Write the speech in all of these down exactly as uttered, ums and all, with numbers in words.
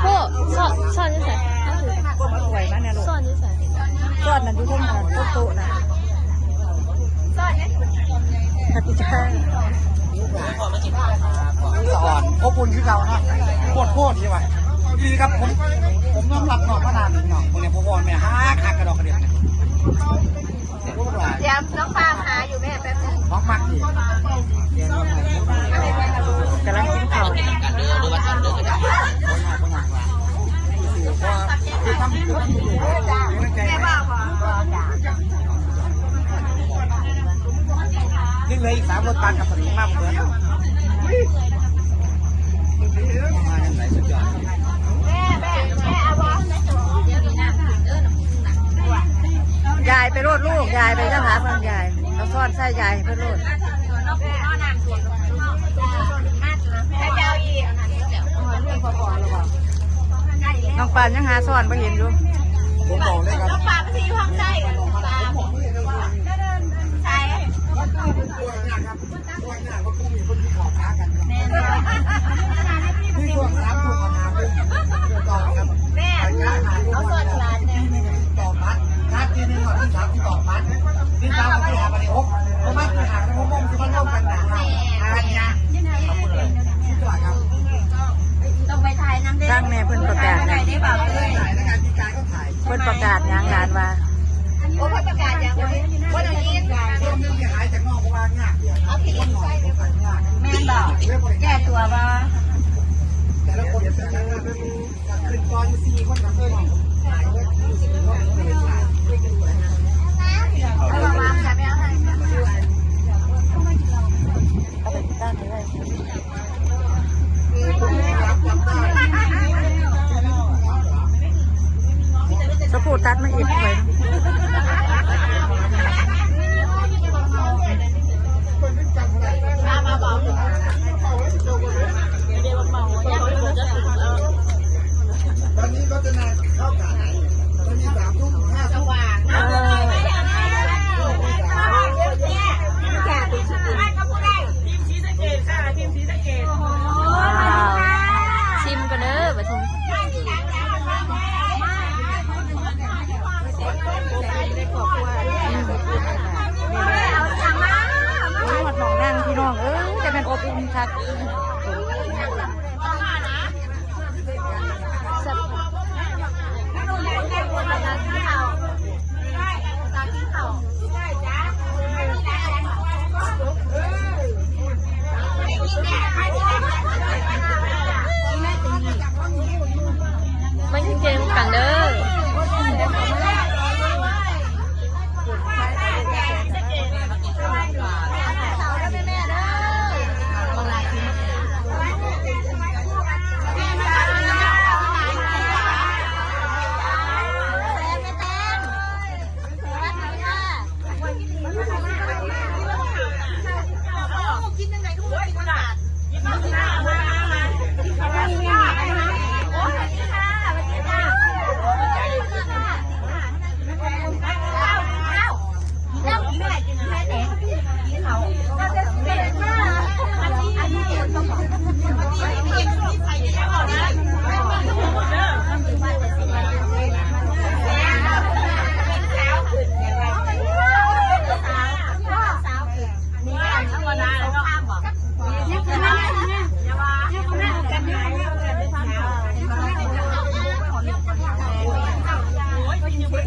โอ้ซ่อนซ่อนอยู่ไส ซ่อนอยู่ไส ซ่อนนั่นอยู่เทิงนั่นโต๊ะน่ะ ซ่อนเนี่ย สะอ่อนอบอุ่นคือเก่านะ โคตรโคตรดีว่ะ ดีครับผม ผมยอมรับน้องมานานพี่น้องคนนี้ผมบอกแม่หาคักกระดอกกระเดียด เดี๋ยวน้องปาล์มหาอยู่แม่แป๊บนึง น้องมักดี กำลังกินข้าว แม่ว่าพอ นี่เหลืออีกสามรถตักกับสนิมมากเหมือน ยายไปโลดลูก ยายไปเจ้าหาเพิ่นยาย เอาซ่อนใส่ยายให้เพิ่นโลด น้องปานยังหาซ่อนบ่เห็นอยู่ ผมบอกเลยครับ น้องปานมันสิอยู่ห้องใด ใช่ แม่น นี่ช่วงสามทุ่มมาหาเรื่องต่อครับ แม่ เอาส่วนร้านเนี่ย ต่อบัตรนัดที่หนึ่งวันที่สามที่ต่อบัตรที่สามวันที่ห้าวันที่หกประมาณที่ห้าวันที่หกโมงที่มันร่วมกันนะ แม่ อ่าเนี่ย ที่ตัวครับ ต้องไปถ่ายนำเด้อ ทางแม่เพิ่นประกาศนะ ถ่ายได้เปล่าเอ้ย ถ่ายในงานปีกายก็ถ่าย เพิ่นประกาศหยังหลานว่า โอ้ เพิ่นประกาศหยัง เพิ่นได้ยิน ช่วงหนึ่งที่หายจากนอกเพราะว่ายากเดียว เอาที่ใส่ แม่นบ่ แก้ตัวบ่ แต่ละคนจะขึ้นก่อนสี่คนนะเพิ่น เอาวางค่ะ ไม่เอาให้ เอาไปตั้งไว้ สะโพกตัดมาอีกเลย ตอนนี้รถจะนานเข้ากะไหน ตอนนี้สามทุ่มห้าทุ่ม สว่าง ว้าว ชิมกันเด้อบัดนี้ โอ้ย หอดหม่องนั่งพี่น้องเอ้ย จะเป็นอบอุ่นคัก มันเก่งกันเด้อ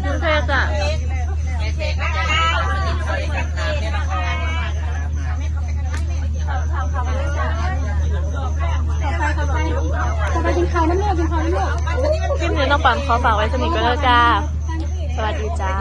โอเคจ้ะ ต่อไปกินข้าวน้ำเลือด กินข้าวน้ำเลือด คลิปนี้น้องปานขอฝากไว้สนิทกันเลยจ้า สวัสดีจ้า